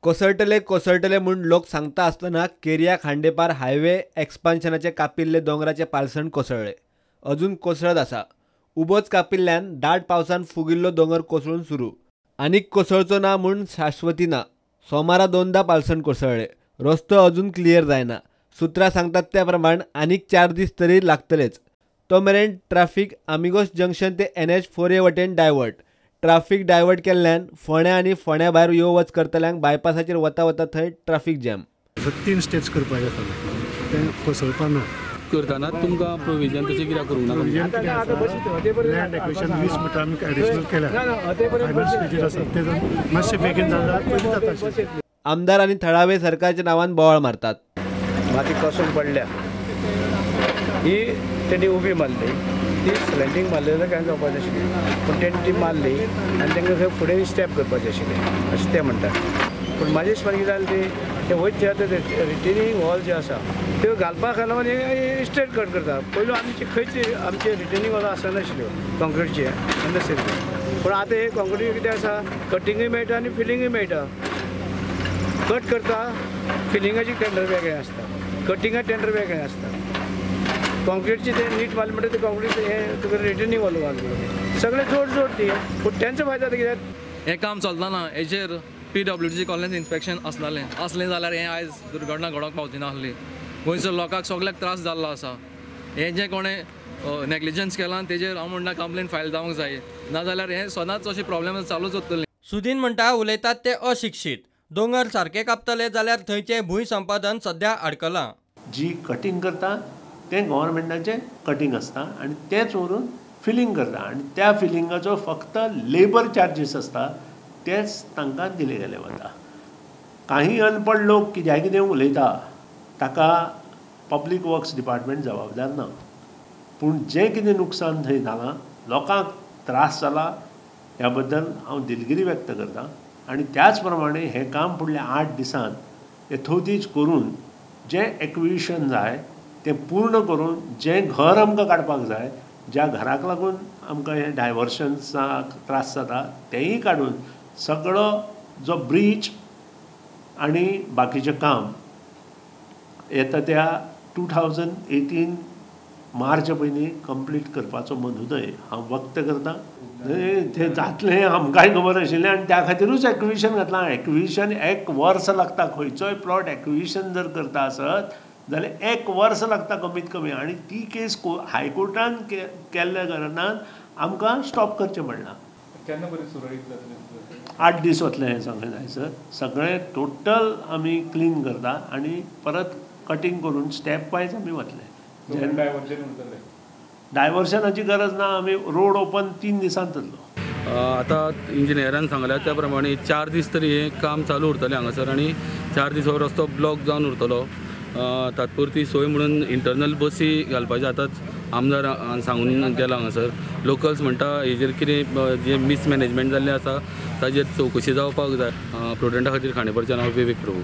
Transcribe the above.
कोसळटले कोसळटले म्हूण लोक सांगता आसतना केरिया खांडेपार हायवे एक्सपान्शनाचे कापिल्ले दोंगराचे पालसण कोसळ्ळे. अजून कोसळत आसा. उबोच कापिल्ल्यान दाट पावसान फुगिल्लो दोंगर कोसळून सुरू. आनीक कोसळचो ना म्हूण शाश्वती ना. सोमारा दोनदा पालसण कोसळ्ळे. रस्तो अजून क्लियर जायना. सुत्रां सांगतात त्या प्रमाण आनीक 4 दीस तरी लागतलेच. तो मेरेन ट्राफिक आमिगोस जंक्शन ते NH 4A वटेन डायवर्ट. ट्राफिक डायवर्ट केल्ल्यान फोंड्या आनी फोंड्या भायर यो वच करतल्यांक बायपासाचेर वता वता थंय ट्राफिक जॅम. 3 स्टेप्स करपाचे आसा तें कोसळपा ना. करतना तुमकां प्रोविजन तशें कित्याक करूंक ना? लँड एक्विशन 20 मिटर आमी एडिशनल केल्या. फायनल स्टेजीर आसा ते मातशें बेगीन जाल्यार पयलीं जाता. आमदार आनी थळावे सरकारच्या नांवान बोवाळ मारतात. माती कसून पडल्या ही तेणी उबी मारली, ती स्लँडींग मारली जाल्यार कांय जावपाचें आशिल्लें, पूण तेणी ती मारली आनी तांकां थंय फुडें स्टेप करपाचें आशिल्लें अशें ते म्हणटात. पूण म्हाजे हिशोबान कितें जालें ते वयत थंय आतां रिटेनिंग वॉल जे आसा त्यो घालपा खाला स्ट्रेट कट करता. पयलू आमची खंयची आमचे रिटेनिंग वॉल आसनाशिल्ल्यो कॉन्क्रिटचे नाशिल्ल्यो, पूण आतां हे कॉन्क्रीट कितें आसा कटिंगूय मेळटा आनी फिलिंगूय मेळटा. कट करता फिलिंगाची टेंडर वेगळें आसता, कटिंगा टेंडर वेगळें आसता. कॉन्क्रिटची ते नीट मारले म्हणटा ते कॉन्क्रीट हे तुका रिटर्निंग वॉल घालून सगळें जोड जोड ती, पूण तेंचो फायदो जाता कित्याक हें काम चलतना हेजेर PWD कॉलनीन इन्स्पेक्शन आसनालें, आसलें जाल्यार हें आयज दुर्घटना घडोवंक पावची नासली. गोंयचो लोकांक सगळ्याक त्रास जाल्लो आसा. हें जें कोणें नेग्लिजन्स केलां तेजेर हांव म्हणटा कंप्लेन फायल जावंक जाय, नाजाल्यार हें सदांच अशें प्रॉब्लेम चालूच उरतलें. सुदीन म्हणटा उलयतात ते अशिक्षीत. दोंगर सारके कापतले जाल्यार थंयचें भूंय संपादन सध्या अडकलां. जी कटिंग करता तें गव्हर्मेंटाचें कटिंग आसता आनी तेंच व्हरून फिलींग करता आनी त्या फिलिंगाचो फक्त लेबर चार्जीस आसता तेच तांकां दिले गेले वता. काही अनपड लोक कित्याक कितें उलयता ताका पब्लीक वर्क्स डिपार्टमेंट जबाबदार ना, पूण जें कितें नुकसान थंय जालां लोकांक त्रास जाला ह्या बद्दल हांव दिलगिरी व्यक्त करता आनी त्याच प्रमाणे हें काम फुडल्या 8 दिसांत यथोदीच करून जें एक्विजिशन जाय तें पूर्ण करून जें घर आमकां काडपाक जाय, ज्या घराक लागून आमकां हें डायवर्शन्साक त्रास जाता तेंय काडून सगळो जो ब्रीज आनी बाकीचें काम येता त्या 2018 मार्च पयलीं कंप्लीट करपाचो मनोदय हांव व्यक्त करता. तें जातलें आमकांय खबर आशिल्लें आनी त्या खातीरूच एक्विजिशन घातलां. एक्विजिशन 1 वर्स लागता. खंयचोय प्लॉट एक्विजिशन जर करता आसत जाल्यार 1 वर्स लागता कमीत कमी, आनी ती केस हायकोर्टान केल्ल्या कारणान आमकां स्टॉप करचें पडलां. केन्ना बरें सुरळीत जातलें? 8 दीस वतले हें सगळें जायसर. सगळें टोटल आमी क्लीन करता आनी परत कटिंग करून स्टेप वायज आमी वतले. डायवर्शनाची गरज ना, आमी रोड ओपन 3 दिसांत जातलो. आतां इंजिनियरान सांगल्या त्या प्रमाणे 4 दीस तरी हें काम चालू उरतलें हांगासर आनी 4 दीस हो रस्तो ब्लॉक जावन उरतलो. तात्पुरती सोय म्हणून इंटरनल बसी घालपाची आतांच आमदार सांगून गेला हांगासर. लोकल्स म्हणटा हेजेर कितें जें मिसमॅनेजमेंट जाल्लें आसा ताजेर चवकशी जावपाक जाय. प्रुडंटा खातीर खांडेपारच्यान हांव विवेक प्रभू.